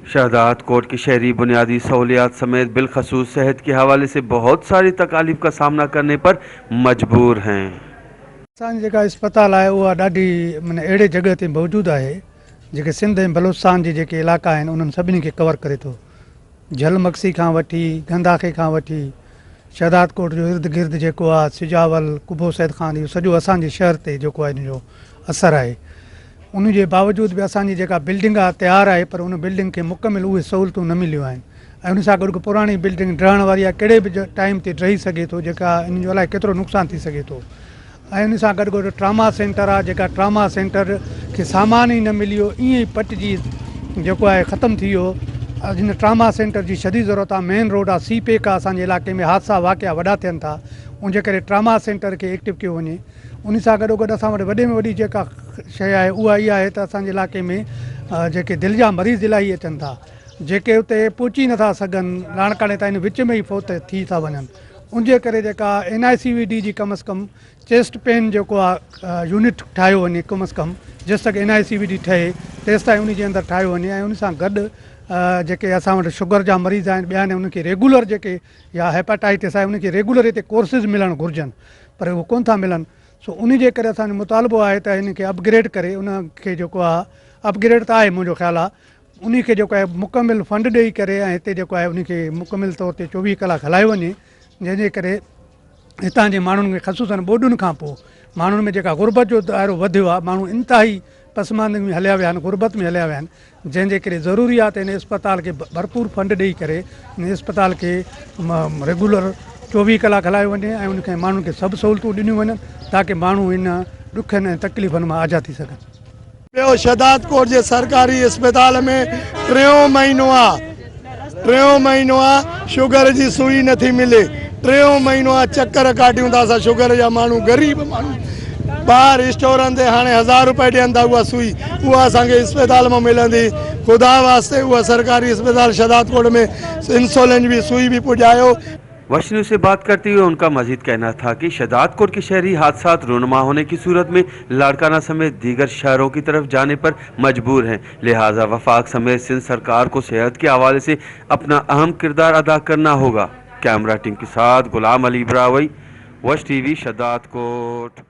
शहदाद कोट के शहरी बुनियादी सहूलियात समेत बिलखसूस सेहत के हवाले से बहुत सारी तकालीफ का सामना करने पर मजबूर हैं। असांजी जेका अस्पताल आहे उहा ॾाढी माना अहिड़े जॻह ते मौजूदु आहे जेके सिंध ऐं बलोचिस्तान जे जेके इलाइक़ा आहिनि उन्हनि सभिनी खे कवर करे थो। झल मक्सी खां वठी गंदाखे खां वठी शहदाद कोट जो इर्द गिर्द जेको आहे सिजावल कुबो सैद ख़ान इहो सॼो असांजे शहर ते जेको आहे इन जो असरु आहे। उन जे बावजूद बि असांजी जेका बिल्डिंग आहे तयारु आहे पर उन बिल्डिंग खे मुकमिल उहे सहूलियतूं न मिलियूं आहिनि ऐं उन सां गॾु पुराणी बिल्डिंग डहण वारी आहे, कहिड़े बि टाइम ते डही सघे थो, जेका इन जो अलाए केतिरो नुक़सानु थी सघे थो। ऐं उन सां गॾु गॾु ट्रामा सेंटर आहे, जेका ट्रामा सेंटर खे सामान ई न मिली वियो, ईअं ई पटिजी जेको आहे ख़तमु थी वियो। हिन ट्रामा सेंटर जी शदीद ज़रूरत आहे। मेन रोड आहे, सी पैक आहे, असांजे इलाइक़े में हादसा वाक़िया वॾा थियनि था, उनजे करे ट्रामा सेंटर खे एक्टिव कयो वञे। उन सां गॾोगॾु असां वटि वॾे में वॾी जेका शइ आहे उहा इहा आहे त असांजे इलाइक़े में जेके दिलि जा मरीज़ इलाही अचनि था, जेके उते पहुची नथा सघनि, लाड़काणे ताईं विच में ई फौत थी था वञनि। उनजे करे जेका N I C V D जी कम अज़ कम चेस्ट पेन जेको आहे यूनिट ठाहियो वञे, कम अज़ कम जेसि तक N I C V D ठहे तेसि ताईं उन जे अंदरि ठाहियो वञे। ऐं उन सां गॾु जेके असां वटि शुगर जा मरीज़ आहिनि, ॿिया आहिनि, उन्हनि खे रेगुलर जेके या हेपाटाइटिस आहे उनखे रेगुलर हिते कोर्सिस मिलणु घुर्जनि, पर उहे कोन था मिलनि। सो उन जे करे असांजो मुतालबो आहे त हिन खे अपग्रेड करे उनखे जेको आहे अपग्रेड त आहे मुंहिंजो ख़्यालु आहे, उन खे जेको आहे मुकमिल फंड ॾेई करे ऐं हिते जेको आहे उनखे मुकमिल तौर ते 24 कलाक हलायो वञे, जंहिंजे करे हितां जे माण्हुनि खे ख़सूसन ॿोॾुनि खां पोइ माण्हुनि में जेका ग़ुरबत जो दायरो वधियो आहे, माण्हू इंतिहाई पसमानदगी में हलिया विया आहिनि, ग़ुरबत में हलिया विया आहिनि, जंहिंजे करे ज़रूरी आहे त हिन अस्पताल खे भरपूर फंड ॾेई करे हिन अस्पताल खे रेगुलर 24 कलाक हलायो वञे ऐं उनखे माण्हुनि खे सभु सहूलियतूं ॾिनियूं वञनि ताकी माण्हू हिन ॾुखनि ऐं तकलीफ़नि मां आज़ाद थी सघनि। ॿियो शहदादकोट जे सरकारी अस्पताल में टियों महीनो आहे, टियों महीनो आहे शुगर जी सुई नथी मिले, टियों महीनो आहे चक्कर काटियूं था असां शुगर जा माण्हू, ग़रीब माण्हू। ॿाहिरि स्टोरनि ते हाणे 1000 रुपया ॾियनि था, उहा सुई उहा असांखे अस्पताल मां मिलंदी। ख़ुदा वास्ते उहा सरकारी अस्पताल शहदादकोट में इंसुलिन बि सुई बि पुॼायो। वश न्यूज़ से बात करते हुए उनका मजीद कहना था कि शहदादकोट के शहरी हादसात रूनुमा होने की सूरत में लाड़काना समेत दीगर शहरों की तरफ जाने पर मजबूर हैं, लिहाजा वफाक समेत सिंध सरकार को सेहत के हवाले से अपना अहम किरदार अदा करना होगा। कैमरा टीम के साथ गुलाम अली ब्रावई, वश टीवी, शहदादकोट।